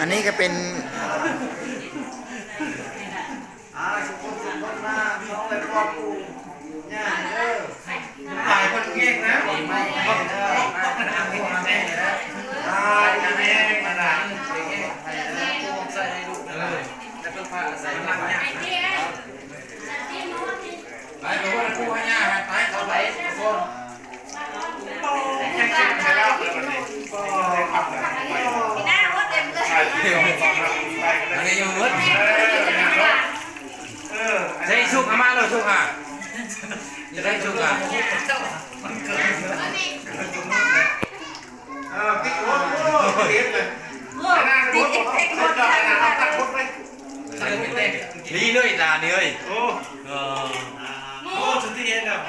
ອັນນີ້ກໍເປັນ ອ່າ ສຸກຄົນສຸກຄົນມາ ມີຂອງໄວ້ພອນປູ່ຍ່າເດີ. ຫຼາຍຄົນເກັ່ງນະ ອ່າ ດີແຮງນະ ໃສ່ໃຫ້ລູກໃຫ້ຫຼານ ແລ້ວເພິ່ນພາໃສ່ນຳຍາ ໄປ ໄປ ໄປ ປູ່ໃຫ້ຍ່າ ໄປ ເຂົ້າໄປ ທຸກຄົນ. ອັນນີ້ຢູ່ໝົດ ໃສ່ສຸກຫາມາໂລດ ສຸກຫາ ໃສ່ສຸກຫາ ເອີ ປິດຫົວ ເອີ ເຫັນເລີຍ ເອີ ປິດເອັກເອັກ ເອົາຕັດຫົວໄປ ດີເລີຍຕານີ້ເອີຍ ໂອ້ ເອີ ໂອ້ ສຸດທີ່ເຫັນແລ້ວ.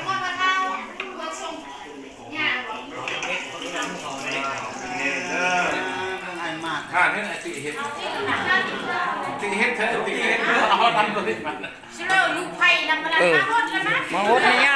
ຂ້າເຫັນອາຕິເຮັດ ຕິເຮັດເທີ ຕິເຮັດເທີ ເອົານຳຕົວນີ້ມາ ເອີ ມາຫົດໃຫ້ຍ່າ